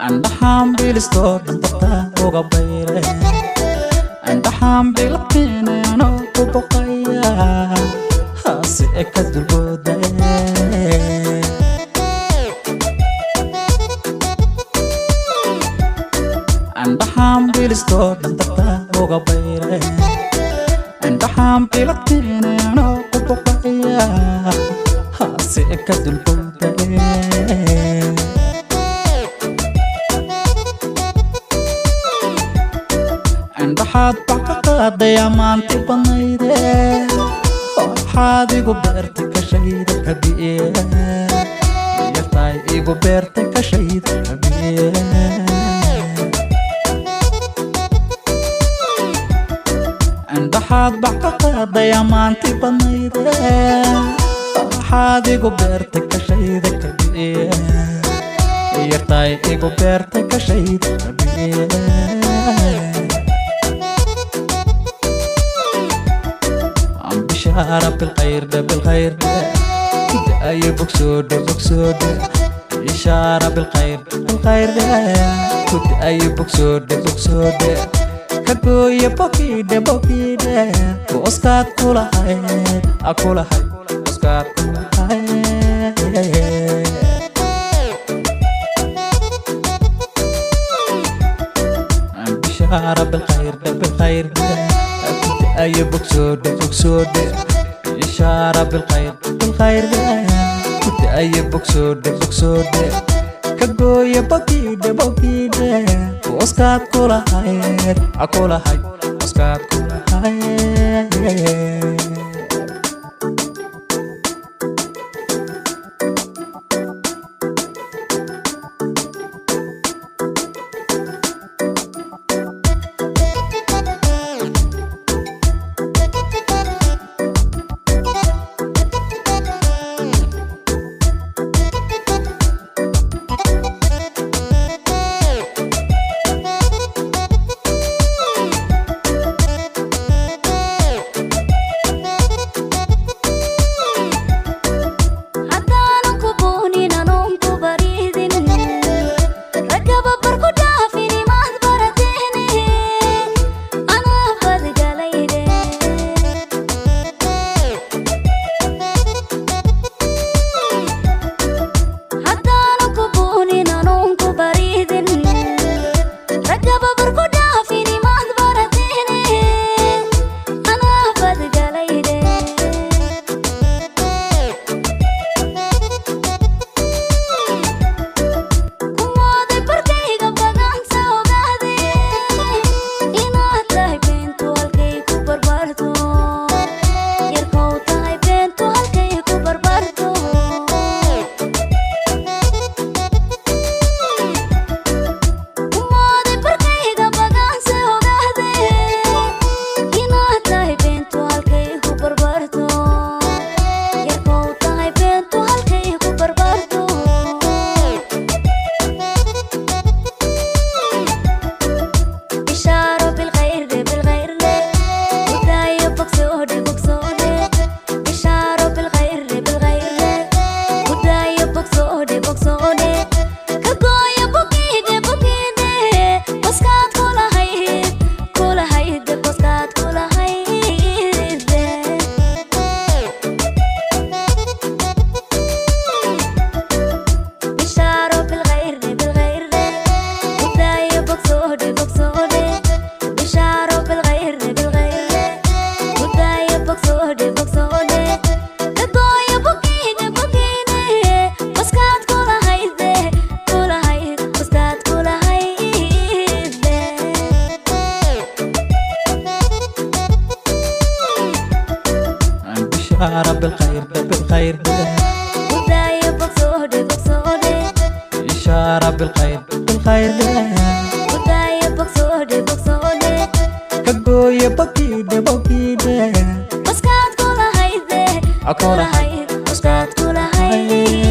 Andhaxaan bilistoo dhantarta uga bayre, andhaxaan bilqiinano ku boqaya hase e ka dulbooda. Andhaxaan bilistoo dhantarta uga bayre, andhaxaan bilqiinano ku boqaya hase e ka dulbooda. Indhaxaad bax ka qaaday ammaanti badnayde, waxaad igu beertay kashayda kabiye, yartaay igu beertay kashayda kabiye. Indhaxaad bax ka qaaday ammaanti badnayde, waxaad igu beertay kashayda kabiye, yartaay igu beertay kashayda kabiye. Bishaara bilkhayr dhe, bilkhayr dhe, ku-da'ayo bogsoodhe, bogsoodhe. Bishaara bilkhayr, bilkhayr dhe, ku-da'ayo bogsoodhe, bogsoodhe. Ka gooye bogiidhe, bogiidhe, booskaad kulahayd a kulahayd, booskaad kulahayd. Bishaara bilkhayr dhe, bilkhayr dhe, ku-da'ayo bogsoodhe, bogsoodhe. Bishaara bilkhayr, bilkhayr dhe, ku-da'ayo bogsoodhe, bogsoodhe. Ka gooye bogiidhe, bogiidhe, booskaad kulahayd a kulahayd, booskaad kulahayd. Haddaanan ku buunin anuun ku bariidin, ragaba barku dhaafin imaad barateene, anaa badgalayde. Haddaanan ku buunin anuun ku bariidin, ragaba barku dhaafin imaad barateene, anaa badgalayde. Kumooday barkayga bagaansa ogaade, inaad tahay beentu halkay ku barbaarto, yarkow tahay beentu halkay ku barbaarto. Kumooday barkayga bagaansa ogaade, inaad tahay beentu halkay ku barbaarto, yarkow tahay beentu halkay ku barbaarto. Bishaaro bilkhayr dhe, bilkhayr dhe, gudaayo bogsoodhe, bogsoodhe. Bishaaro bilkhayr dhe, bilkhayr dhe, gudaayo bogsoodhe, bogsoodhe. Ka gooyo bogiidhe, bogiidhe, boskaad kulahayd, kulahayd, boskaad kulahayd. Bishaaro bilkhayr dhe, bilkhayr dhe, gudaayo bogsoodhe, bogsoodhe. Bishaaro bilkhayr dhe, bilkhayr dhe, gudaayo bogsoodhe, bogsoodhe. Ka gooyo bogiidhe, bogiidhe, boskaad kulahayd, kulahayd, boskaad kulahayd. Bishaara bilkhayr dhe, bilkhayr dhe, Gudaayo bogsoodhe, bogsoodhe. Bishaara bilkhayr, bilkhayr dhe, Gudaayo bogsoodhe, bogsoodhe. Ka gooye bogiidhe, bogiidhe, Boskaad kulahayd, a kulahayd, kulahayd, boskaad kulahayd.